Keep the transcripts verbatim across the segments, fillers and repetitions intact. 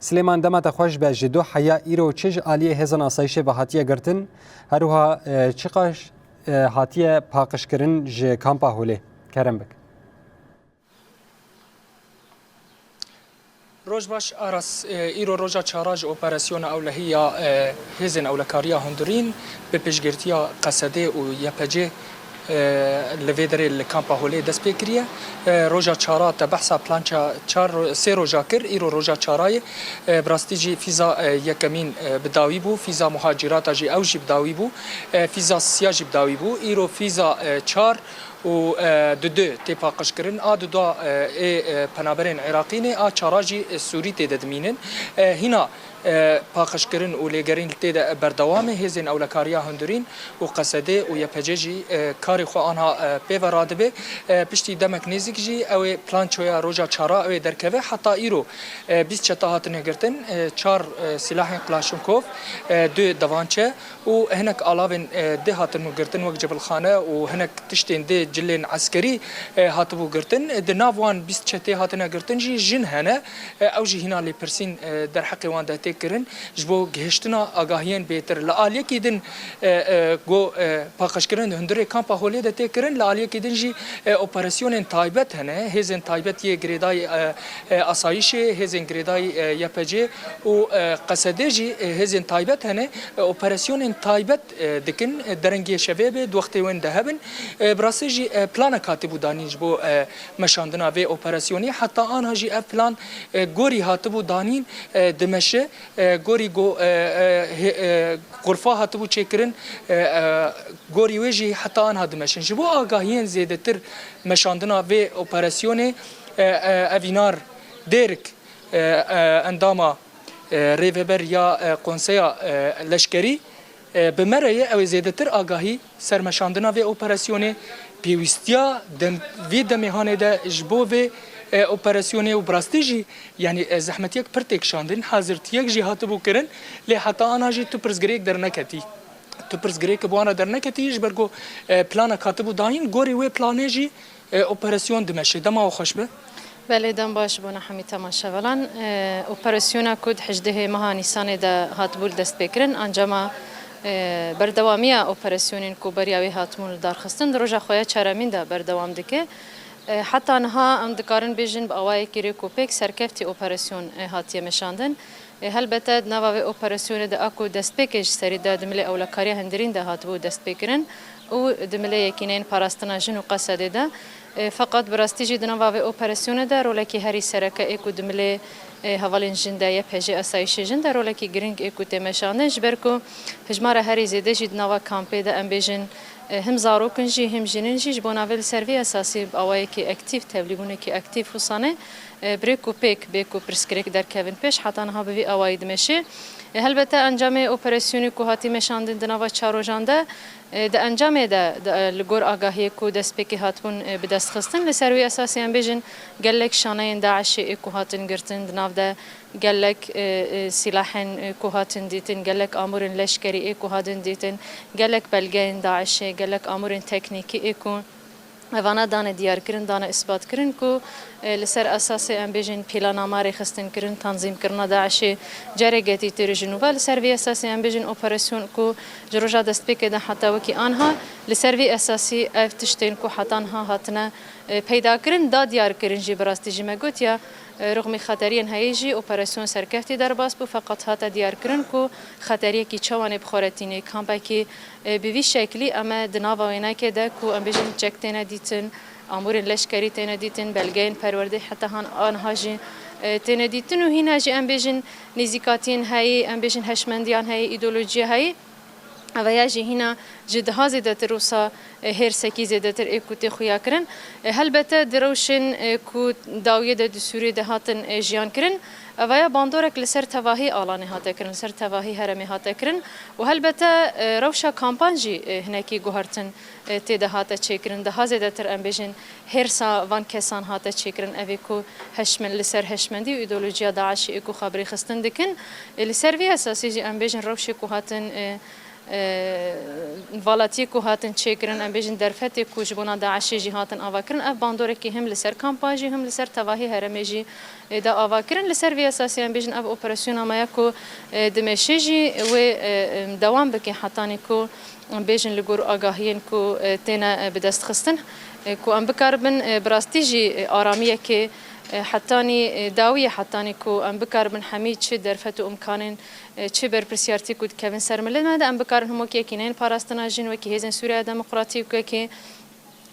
Silêman, dema te xweş be, ji doheya îro çi ji aliyê hêzên asayîşê ve hatiye girtin? Her wiha, e, çiqas, e, hatiye paqijkirin ji kampa Holê? Kerem bik. Roj baş, Aras. E, îro roja çara ji operasyona ewlehî ya, e, hêzên ewlekariya hundirîn bi piştgirtiya Qesedê û Y P G, e, li vê derê li kampa Holê dest pê kiriye. E, roja çara te behsa plança çar ro-, sê roja kir, îro roja çara ye. E, bi rastî jî fîza, e, yekemîn, e, bi dawî bû, fîza muhacirata jî ew jî bi dawî bû, e, fîza siya jî bi dawî bû. Îro fîza, e, çar û, e, du du tê paqijkirin. A du da, e, ê, e, penaberên Iraqî ne, a çara jî, e, Sûrî tê de dimînin. E, hîna, e, paqijkirin û lêgerîn li tê de berdewam e. Hêzên ewlekariya hundirîn û Qesedê û Y P G jî, e, karê xwe anha, e, pê ve radibe. E, piştî demek nêzîk jî ew ê plançoya roja çara ew ê derkeve. Heta îro, e, bîst çeta hatine girtin, e, çar, e, silahên Klaşinkov, e, du devançe û hinek alavên, e, dê hatin girtin, wek cibilxane û hinek tiştên dê, cilên eskerî, e, hatibû girtin. Di nav wan bîst çetê hatine girtin jî jin hene. E, ew jî hîna lêpirsîn, e, derheqê wan de tê kirin. Ji bo gihiştina agahiyên bêtir. Li aliyekî din, e, e, go, e, paqijkirin di hundirê kampa Holê de tê kirin, li aliyekî din jî, e, operasyonên taybet hene. Hêzên taybet yê girêdayî, e, e, asayîşê, hêzên girêdayî, e, Y P G û, e, Qesedê jî, e, hêzên taybet hene. E, operasyonên taybet, e, dikin, e, derengê şevê be, di wextê wên de hebin. E, bi rastî jî, e, planek hatibû danîn ji bo, e, meşandina vê operasyonê. Heta anha jî ev plan, e, gorî hatibû danîn, e, dimeşe. E, gorî go, e, e, hê-, e, xurfa hatibû çêkirin, e, e, gorî wê jî heta anha dimeşin. Ji bo agahiyên zêdetir meşandina vê operasyonê, e, e, Evînar Dêrik, e, e, endama, e, rêveber ya, e, konseya, e, leşkerî, e, bi me re ye, ew ê zêdetir agahî ser meşandina vê operasyonê, pêwîstiya dem-, vê demê hanê de ji bo vê, e, operasyonê û bi rastî jî, yanî, e, zehmetiyek pir tê kişandin, hazirtiyek jî hatibû kirin, lê heta ana jî tu pirsgirêk derneketî. Tu pirsgirêk bi wan re derneketî, ji ber ku, e, planek hatibû dayîn, gorî wê planê jî, e, operasyon dimeşe. Dema we xweş be. Belê, dem baş ji bona hemî temaşevalan. E, operasyona ku di hejdehê meha Nîsanê de hatibû li destpêkirin, ancama, e, berdewamiya operasyonên ku beriya wê hatibûn li dar xistin, di roja xwe ya çaremîn de berdewam dike. E, heta niha em dikarin bêjin bi awayekî rêk û pêk serkeftî operasyon, e, hatiye meşandin. E, helbete di nava vê operasyonê de a ku destpêkê ji serî de di milê ewlekariya hundirîn de hatibû destpêkirin û di milê yekîneyên parastina jin û Qesedê de. E, feqet bi rastî jî di nava vê operasyonê de rolekî herî sereke ê ku di milê, e, hevalên jin de ye, Y P G, asayîşê jin de rolekî girîng ê ku tê meşandin, ji ber ku hijmara herî zêde jî di nava kampê de, em bêjin, e, him zarok in jî, him jin in jî, ji bo navê li ser vî esasî bi awayekî aktîf, tevlîbûnekî aktîf wisa ne, e, bi rêk û pêk bê ku pirsgirêk derkevin pêş, heta niha bi vî awayî dimeşe. E, helbete encamê operasyonê ku hatî meşandin di nava çar rojan de, e, di encamê de, de, e, li gor agahiyê ku destpêkê hatibûn, e, bi dest xistin, li ser wî esasî em bêjin gelek şaneyên DAIŞê ê ku hatin girtin di nav de gelek, e, e, sîlahên, e, ku hatin dîtin, gelek amûrên leşkerî ê ku hatin dîtin, gelek belgeyên DAIŞê, gelek amûrên teknîkî ê ku evana dane diyarkirin, dane îsbatkirin ku, e, li ser esasê em bêjin plana me rêxistinkirin, tanzîmkirina DAIŞê carekê dîtir ji nû ve. Li ser vê esasê em bêjin operasyon ku ji roja destpêkê de heta wekî anha, li ser vê esasî ev tiştên ku heta niha hatine, e, peydakirin, da diyarkirin jî bi rastî jî me gotiya, e, rixmî xeteriyên heyî jî operasyon serkeftî derbas bû, feqet hate diyarkirin ku xeteriyekî çawanê bi xwe re tînê, kampekî, e, bi vî şeklî em e di nava wênekê de ku em bêjin çek têne dîtin, amûrên leşkerî têne dîtin, belgeyên perwerdê heta han aniha jî, e, têne dîtin û hîna jî em bêjin nêzîkatiyên heyî, em bêjin heşmendiyan heyî, îdeolojiya heyî. Eveya jî hîna ji daha zêdetir wisa, e, hêrsekî zêdetir ê ku tê xuya kirin. E, helbete di rewşên, e, ku dawiyê de di Sûriyê de hatin, e, jiyan kirin, eveya bandorek li ser tevahî alanê hate kirin, li ser tevahî herêmê hate kirin û helbete, e, rewşa kampan jî, e, hinekî guhertin, e, tê de hate çêkirin. Daha zêdetir em bêjin hêrsa van kesan hate çêkirin, evê ku heşmen-, li ser heşmendî û îdeolojiya DAIŞê ê ku xwe bi rêxistin dikin. E, li ser vî esasî jî em bêjin rewşê ku hatin, e, e, valatiyê ku hatin çêkirin, em bêjin derfetê ku ji bona DAIŞê jî hatin avakirin, ev bandorekî him li ser kampa jî, him li ser tevahî herêmê jî, e, da avakirin. Li ser vî esasî em bêjin ev operasyona me ya ku, e, dimeşe jî wê, e, e, dewam bike hetanî ku em bêjin li gor agahiyên ku, e, têne, e, bi dest xistin, e, ku em bikaribin, e, bi rastî jî, e, aramiyekê, e, hetanî, e, dawiyê hetanî ku em bikaribin hemî çi derfet û imkanên, e, çi berpirsiyartî ku dikevin ser milê me de, em bikarin him wekî yekîneyên parastina jin, wekî hêzên Sûriya Demokratîk, wekî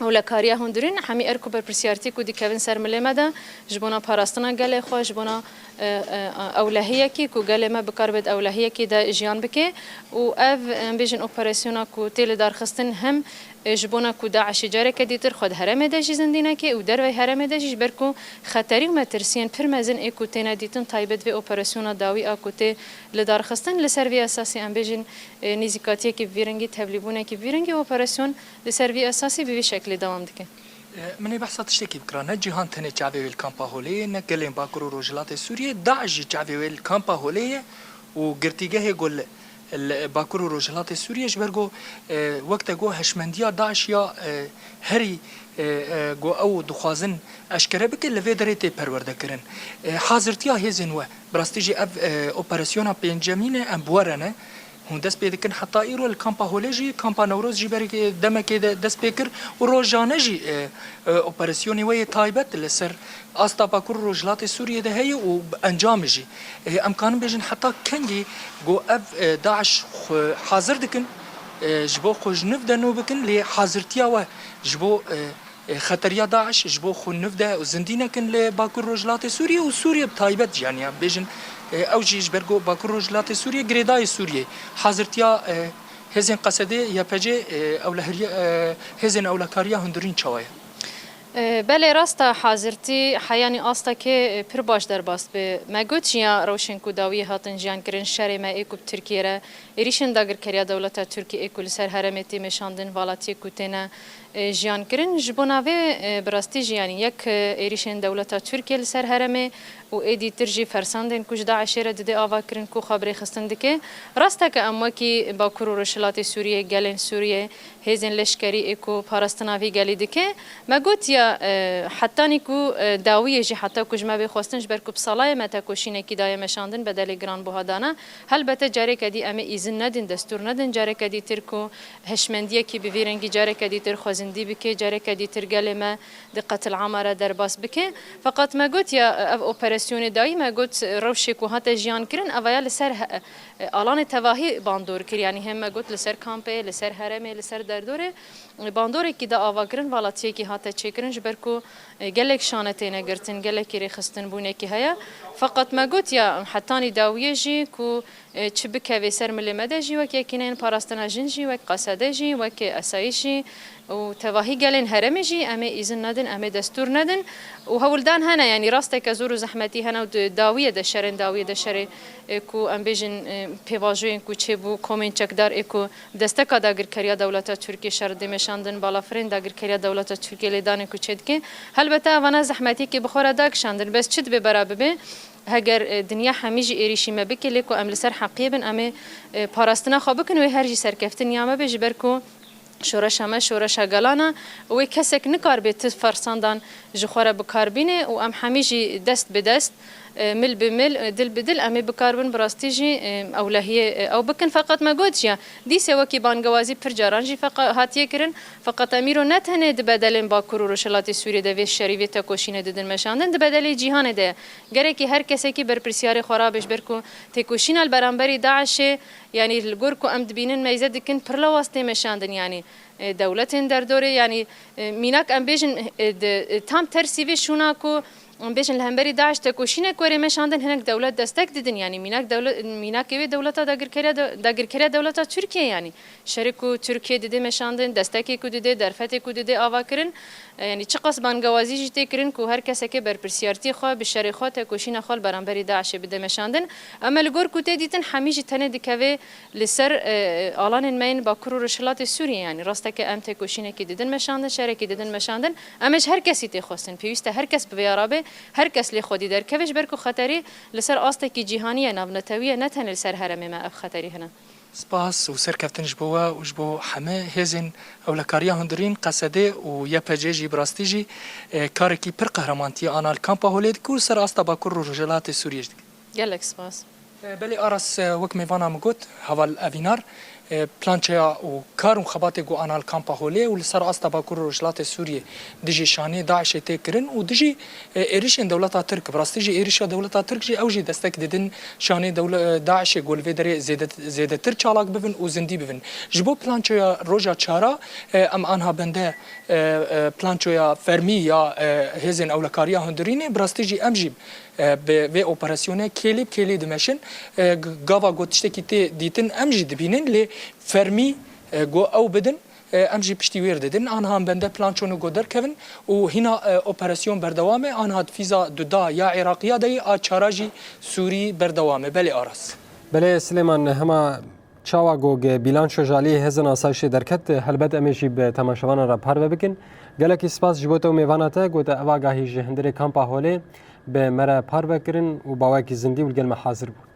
ewlekariya hundirîn, hemî erk û berpirsiyartî ku dikevin ser milê me de, ji bona parastina gelê xwe, ji bona, e, e, ewlehiyekî ku gelê me bikaribe di ewlehiyekî de jiyan bike û ev, em bêjin, operasyona ku tê lidarxistin him, e, ji bona ku DAIŞê careke dîtir xwe di herêmê de jî zindî neke û dervey herêmê de jî, ji ber ku xeterî û metirsiyên pir mezin ê ku têne dîtin taybet vê operasyona dawî a ku tê lidarxistin, li ser vî esasî em bêjin, e, nîzîkatiyekî bi vî rengî, tevlîbûnekî bi vî rengî operasyon li ser vî esasî bi vî şeklî dewam dike. E, min ê behsa tiştekî bikira. Ne cîhan tenê çavê wê li kampa Holê ye, ne gelên Bakur û Rojhilatê Sûriyê, DAIŞ jî çavê wê li kampa Holê ye û girtîgehê ku li, li Bakur û Rojhilatê Sûriyê ji ber ku, e, wek te got, hişmendiya DAIŞ ya, e, herî, e, e, ku ew dixwazin eşkere bike, li vê derê tê perwerdekirin. E, hazirtiya hêzên we, bi rastî jî ev, e, operasyona pêncemîn e, em bi we re ne. Hûn dest pê dikin heta îro li kampa Holê jî, kampa Newroz jî berê demekê de dest pê kir û rojane jî, e, e, operasyonê we yê taybet li ser asta Bakur û Rojhilatê Sûriyê de heye û encamê jî. E, em kanin bêjin heta kengî ku ev, e, DAIŞ xwe hazir dikin, e, ji bo xwe ji nû de nû bikin, lê hazirtiya we ji bo, e, e, xeteriya DAIŞ ji bo xwe nû de û zindî nekin li Bakur Rojhilatê Sûriyê û Sûriyê bi taybet jî, yanî em bêjin, e, ew jî ji ber ku Bakur Rojhilatê Sûriyê girêdayî Sûriyê, hazirtiya, e, hêzên Qesedê, YPJ, e, ewleheriya, e, hêzên ewlekariya hundirîn çawa ye? E, belê, rast e, hazirtî heyanî astekê, e, pir baş derbas bi. Me got jî ya rewşên ku dawiyê hatin jiyan kirin, şerê me ê ku bi Tirkiyê re, êrîşên dagirkeriya dewleta Tirkiyê ê ku li ser herêmê tê meşandin, valatiyê ku têne, e, jiyan kirin. Ji bona vê, e, bi rastî jî, yanî yek, e, êrîşên dewleta Tirkiyê li ser herêmê û êdî tir jî fersandên ku ji DAIŞê re didê ava kirin ku xwe bi rêxistin dike. Rast e ke em wekî Bakur û Rojhilatê Sûriyê, gelên Sûriyê, hêzên leşkerî ê ku parastina vî gelî dike. Me got ya, e, hetanî ku, e, dawiyê jî heta ku ji me bê xwestin, ji ber ku bi salayê me tekoşînekî daye meşandin, bedelê giran buha dana. Helbete careke dî em ê îzin nedin, destûr nedin careke dîtir ku hişmendiyekî bi vî rengî careke dîtir xwezindî bike, careke dîtir gelê me di qetilama re derbas bike. Feqet me got ya, ev operasyonê dayî, me got, rewşê ku hate jiyan kirin, evaya li ser he-, alanê tevahî bandor kir. Yanî hem me got li ser kampê, li ser herêmê, li ser derdorê, bandorekî da ava kirin, valatiyekî hate çêkirin, ji ber ku, e, gelek şane têne girtin, gelekî rêxistinbûnekî heye. Feqet me got ya hetanî dawiyê jî ku, e, çi bikevê ser milê me de jî, wek Yekîneyên Parastina Jin jî, wek Qesede jî, wek Esayîş jî û tevahî gelên herêmê jî em ê îzin nedin, em ê destûr nedin û hewldan hene, yanî rasteke zor û zehmetî hene û di dawiyê de, şerên dawiyê de, şerê, e, ku em bêjin, e, pêvajoyên ku çêbû, komên çekdar ê ku desteka dagirkeriya dewleta Tirkiyê şer dê meşandin, balafirên dagirkeriya dewleta Tirkiyê lêdanê ku çêdike. Helbete evana zehmetiyekê bi xwe re dakişandin, bes çi dibe bera bibe, heger, e, dinya hemî jî êrîşî me bike, lê ku em li ser heqiyê bin, em ê, e, parastina xwe bikin, wê her jî serkeftin ya me be, ji ber ku şoreşa me şoreşa gelan e, wê kesek nikaribe ti fersandan ji xwe re bi kar bîne û em hemî jî dest bi dest, e, mil bi mil, e, dil bi dil em ê bikaribin bi rastî jî, e, ewlehiyê, e, ew bikin. Feqet me got jî ya, dîse wekî bangewazî pir caran jî feqa-, hatiye kirin. Feqet em îro ne tenê di bedelên Bakur û Rojhilatê Sûriyê de vê şerî, vê tekoşînê didin meşandin, di bedelê cîhanê de ye. Gerekî her kesekî berpirsiyarê xwe rabe, ji ber ku têkoşîna li beramberî DAIŞê, yanî li gor ku em dibînin, meyze dikin, pir lewaz tê meşandin, yanî, e, dewletên derdorê, yanî, e, mînak em bêjin, e, di, e, tam tersî vê şûna ku em bêjin li hemberî DAIŞ tekoşînek were meşandin, hinek dewlet destek didin, yanî mînak dewle-, mînakê wê dewleta dagirkeriya de-, dagirkeriya dewleta Tirkiyê, yanî şerê ku Tirkiye didê meşandin, destekê ku didê, derfetê ku didê ava kirin, e, yanî çiqas bangewazî jî tê kirin ku her kesekê berpirsiyartî xwe bi şerê xwe, tekoşîna xwe li beramberî DAIŞê bide meşandin. Ema li gor ku tê dîtin, hemî jî tenê dikeve li ser, e, alanên me yên Bakur û Rojhilatê Sûriyê, yanî rasteke em têkoşînekî didin meşandin, şerekî didin meşandin, em ê ji her kesî tê xwestin. Pêwîst e her kes bi vê ya rabe, her kes lê xwedî derkeve, ji ber ku xeterî li ser astekî cîhanî ye, navnetewî ye, ne tenê li ser herêmê me ev xeterî hene. Spas û serkeftin ji bo we û ji bo heme hêzên ewlekariya hundirîn, Qesedê û Y P G jî bi rastî jî, e, karekî pir qehremantiye ana li kampa Holê dike û li ser asta Bakur û Rojhilatê Sûriyê jî dike. Gelek spas. E, belê Aras, e, wek mêvana min got, heval Evînar, e, plançeya û kar û xebatê ku ana li kampa Holê û li ser asta Bakur û Rojhilatê Sûriyê dijî şanê DAIŞê tê kirin û dijî, e, êrişên dewleta Tirk, bi rastî jî êrişa dewleta Tirk jî ew jî destek didin şanê dewle-, e, DAIŞê ku li vê derê zêde-, zêdetir çalak bibin û zindî bibin. Ji bo plançoya roja çara, e, em anha bende, e, e, plançoya fermî ya, e, hêzên ewlekariya hundirînê, bi rastî jî em jî, e, bi vê operasyonê kêlî bi kêlî dimeşin. E, g-, gava ku tiştekî tê dîtin em jî dibînin, lê fermî, e, ku ew bidin, e, em jî piştî wêr didin. Anha em bende plançono ku derkevin û hîna, e, operasyon berdewam e. Anha di fîza duda ya Iraqiya de yê, a çara jî Sûrî berdewam e. Belê Aras. Belê Silêman, hema çawa ku ge-, bîlanço ji alî hêzên asayişê derket, helbet em ê jî bi temaşevanan re parve bikin. Gelekî spas ji bo te û mêvana te, ku te ev agahî ji hundirê kampa Holê bi me re parve kirin û bi awayekî zindî û li gel me hazir bûn.